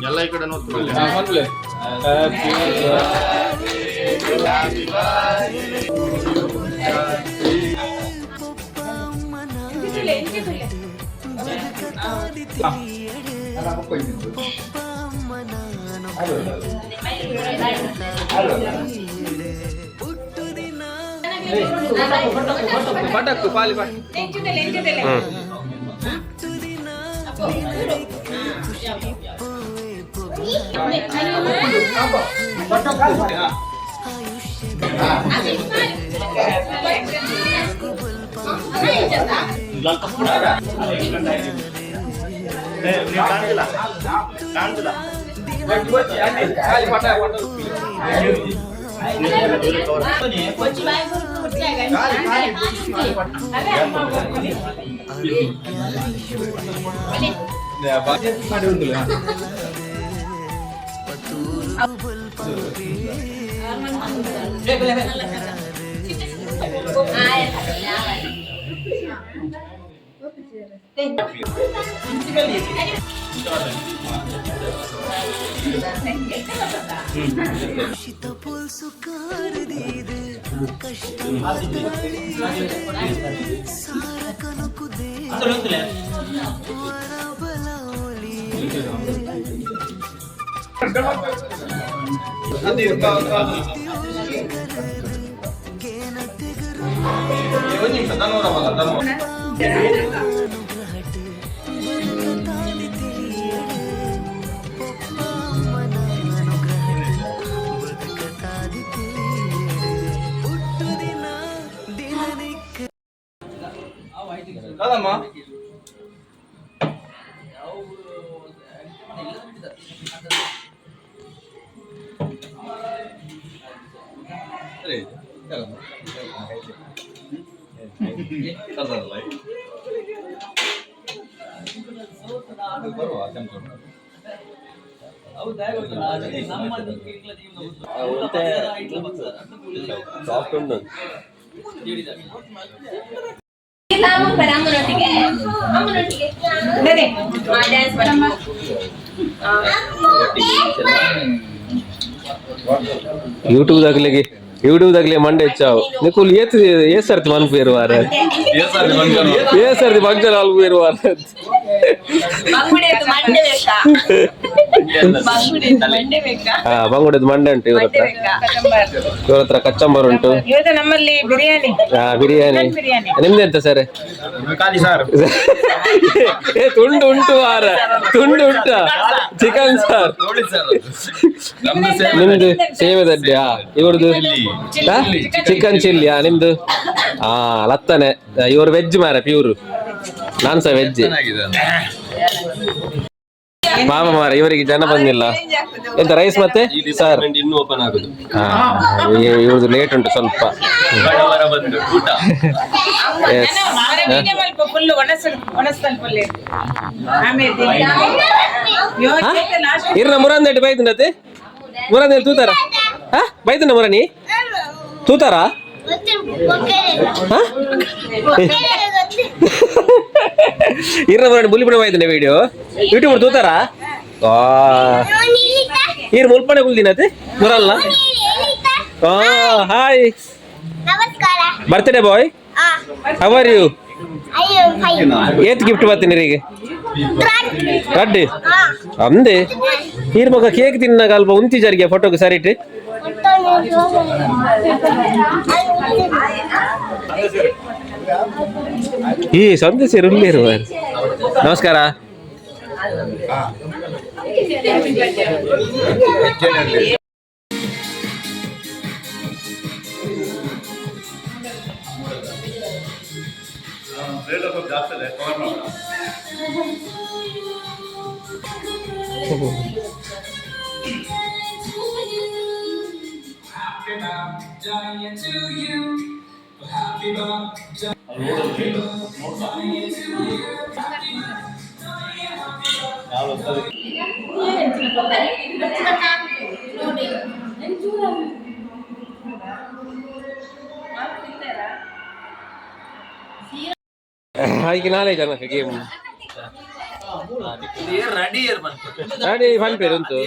ಎಲ್ಲ ಈ ಕಡೆ ನೋಡ್ತಾರೆ. ಪಟಕ್ಕು ಪಾಲಿ ಪಟ್. ಕಾಣ್ತಿಲ್ಲ, ಕಾಣ್ತಿಲ್ಲ. ಖಾಲಿ ಪಟ. ಒಂದು ನಿಮಿಷ, ಧನುರ ಬಲ್ಲ ಧನು. ಕಾದಮ್ಮ. ಸರಿ, ಬರುವ. ಸಾಫ್ಟ್ ಉಂಟು. ಅಮ್ಮನೊಟ್ಟಿಗೆ, ಅಮ್ಮನೊಟ್ಟಿಗೆ ಡ್ಯಾನ್ಸ್ ಮಾಡಿ. ಯೂಟ್ಯೂಬ್ ದಾಗಲಿಗೆ, ಯೂಟ್ಯೂಬ್ ದಾಗಲಿ ಮಂಡೆ ಹೆಚ್ಚಾವು. ನಿಕುಲ್ ಏತ್ ಏ ಸರ್ತಿ ಮನ್ಪೇರು ವಾರ, ಏ ಸರ್ತಿ ಫಂಕ್ಷನ್ ಹಾಲ್ ವಾರ. ಬಂಗುಡೆದು ಮಂಡೆ ಬೇಕಾ? ಬಂಗುಡೆದು ಮಂಡೆ ಬೇಕಾ? ಹಾ, ಬಂಗುಡೆದು ಮಂಡೆ ಉಂಟು ಇವ್ರ ಹತ್ರ. ಇವ್ರ ಹತ್ರ ಕಚ್ಚಂಬರ್ ಉಂಟು. ಇವತ್ತು ನಮ್ಮಲ್ಲಿ ಬಿರಿಯಾನಿ. ಹಾ, ಬಿರಿಯಾನಿ. ಬಿರಿಯಾನಿ. ನಿಮ್ದು ಎಂತ ಸರ್? ಖಾಲಿ ಸರ್. ಏ, ತುಂಡು ಉಂಟು ವಾರ, ತುಂಡು ಉಂಟಾ? ಚಿಕನ್ ಸರ್ ನಿಮ್ದು? ಸೇವೆ ದಡ್ಡಿ. ಹಾ, ಇವ್ರದ್ದು ಚಿಕನ್ ಚಿಲ್ಲಿ. ಹಾ, ನಿಮ್ದು? ಹಾ, ಲತ್ತನೆ. ಇವರು ವೆಜ್ ಮಾರ, ಪ್ಯೂರ್. ನಾನ್ ಸಹ ವೆಜ್ ಮಾಮ ಮಾರ. ಇವರಿಗೆ ಜನ ಬಂದಿಲ್ಲ ಎಂತ? ರೈಸ್ ಮತ್ತೆ ಸರ್. ಇನ್ನೂ ಓಪನ್ ಆಗುದು. ಹಾ, ಇವ್ರದ್ದು ಲೇಟ್ ಉಂಟು ಸ್ವಲ್ಪ. ಬಂದು ಊಟ. ಎಸ್. ಫುಲ್ ಒಣಸು ಒಣಸ್ತಲ್ ಫುಲ್. ಆಮೇಲೆ ಲಾಸ್ಟ್. ಇರ್ನ ಮುರಂದೆಟ್ಟು ಬೈತಂಡತೆ? ಮುರಂದೇಲಿ ತೂತಾರ? ಹಾ, ಬೈತಂಡ ಮುರಣಿ ತೂತಾರ? ಹಾ, ಇರ್ನ ಮುರಣಿ ಬುಲಿಪುಣ ಬೈತಂಡೆ ವಿಡಿಯೋ ಯೂಟ್ಯೂಬ್ ತೂತಾರ? ಆ ಇರ್ ಮುಲ್ಪಣೆ ಕುಲ್ದಿನತೆ ಮುರಲ್ಲ. ಹಾ, ಹಾಯ್. ನಮಸ್ಕಾರ. Birthday boy, how are you? I am fine. ಏತ್ ಗಿಫ್ಟ್ ಬರ್ತೀನಿ ನೀರಿಗೆ ರಡ್ಡಿ ಅಂದೆ. ಈರ್ ಮಗ ಕೇಕ್ ತಿನ್ನಾಗ ಅಲ್ಪ ಉಂತಿ ಜಾರಿಗೆ ಫೋಟೋಗೆ ಸರಿಟ್. ಈ ಸಂದೇಶ ಉಳ್ಳೇರು. ನಮಸ್ಕಾರ. ಪ್ಲೇಟ್ ಸ್ವಲ್ಪ ಜಾಸ್ತಿ ಇದೆ, ಕವರ್ ಮಾಡೋಣ. ಹಾಗೆ ನಾಳೆ ಜನಕ್ಕೆ ಗೇಮ್. ರೆಡಿ. ರೆಡಿ, ಫನ್ ಪೇರು ಉಂಟು.